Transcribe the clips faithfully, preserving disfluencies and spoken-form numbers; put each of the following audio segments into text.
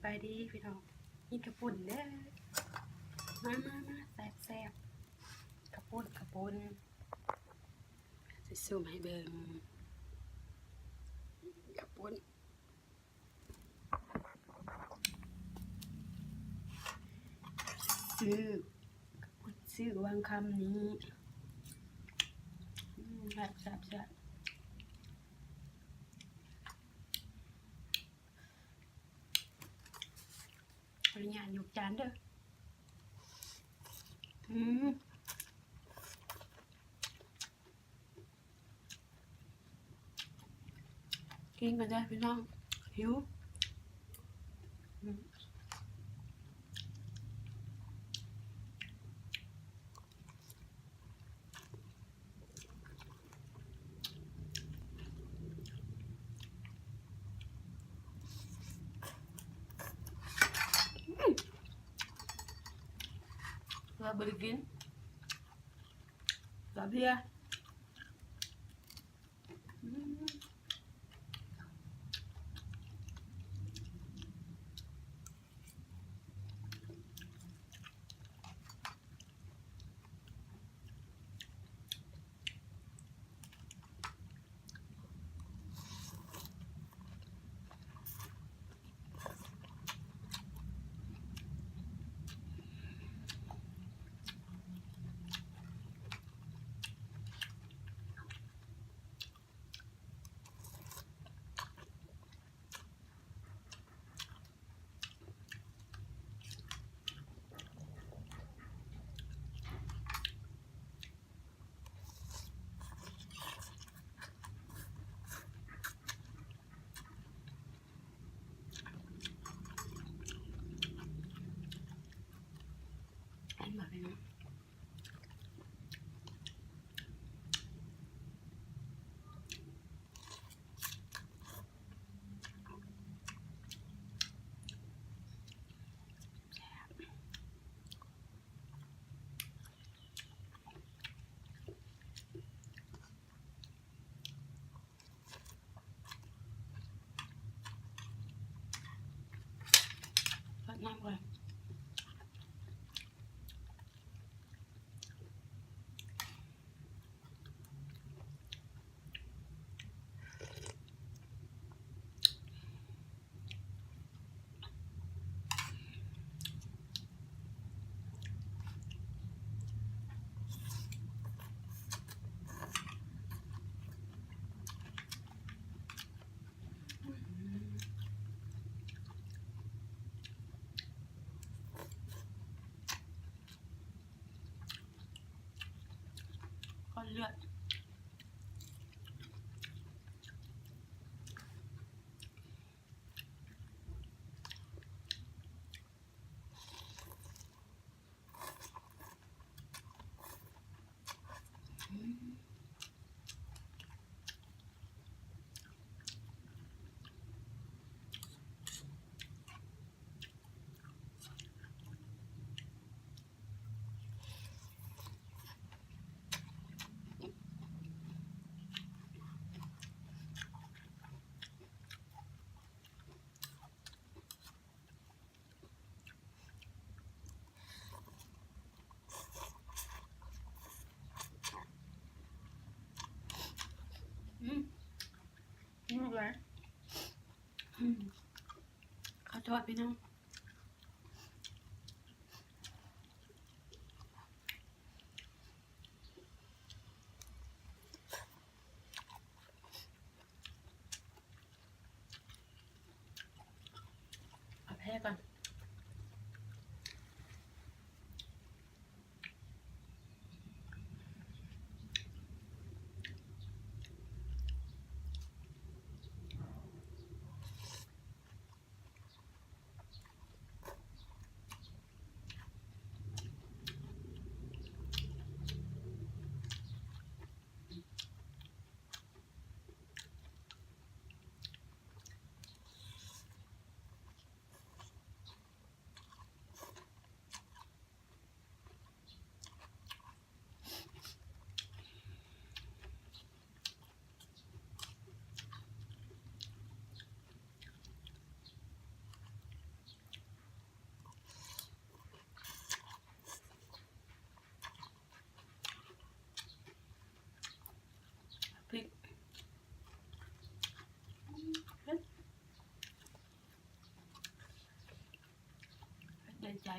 ไปดีพี่น้อง นี่กระปุ่นเด้อ มามามาแซ่บแซ่บกระปุ่นกระปุ่นสิซูมให้เบิ่งกระปุ่น ซื้อ ซื้อวางคำนี้ อืมแซ่บแซ่บแซ่บ ขออนุญาตยกจานเด้อ อืม กินกันได้พี่น้อง หิว อืม เราบริกิน กับเบียร์ อืม อันแบบนี้ ตัดน้ำก่อน ก้อนเลือด อืม อืม อะไร อืม ขอโทษพี่น้อง เอาแพ้ก่อน อื ใจ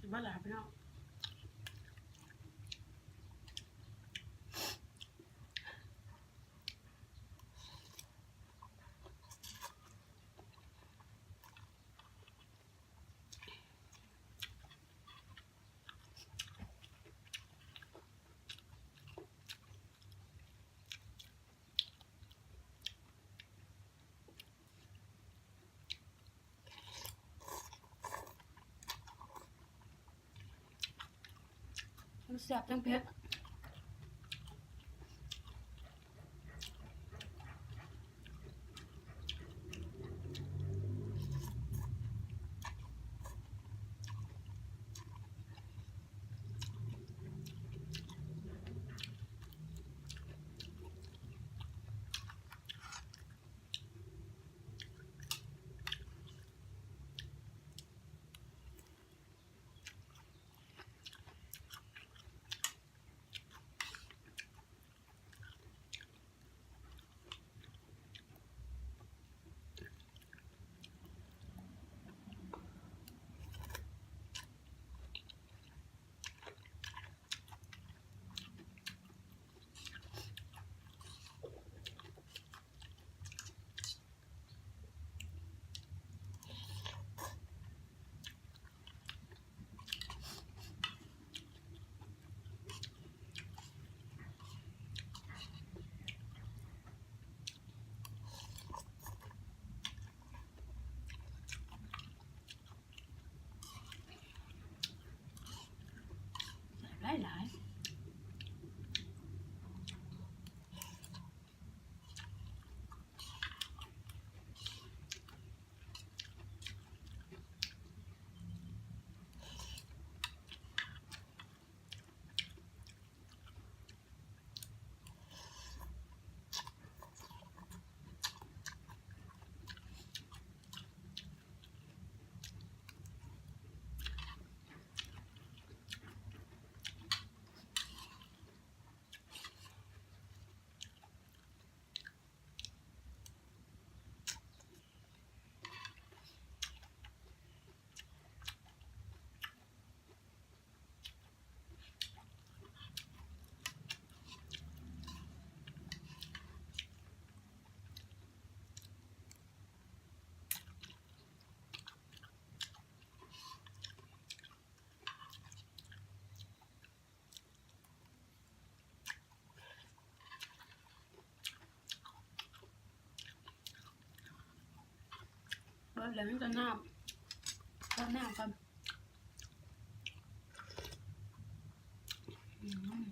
สิบ่หลายพี่น้อง มันแซ่บทั้งเผ็ด หลายหลายเบิดแล้วมันก็น้ำ ก็น้ำกัน อืม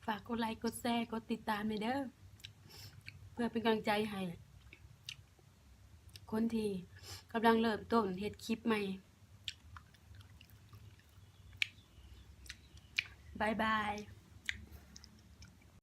ฝากกดไลค์ กดแชร์ กดติดตามให้เด้อ เพื่อเป็นกำลังใจให้ คนที่กำลังเริ่มต้นเฮ็ดคลิปใหม่ บ๊ายบาย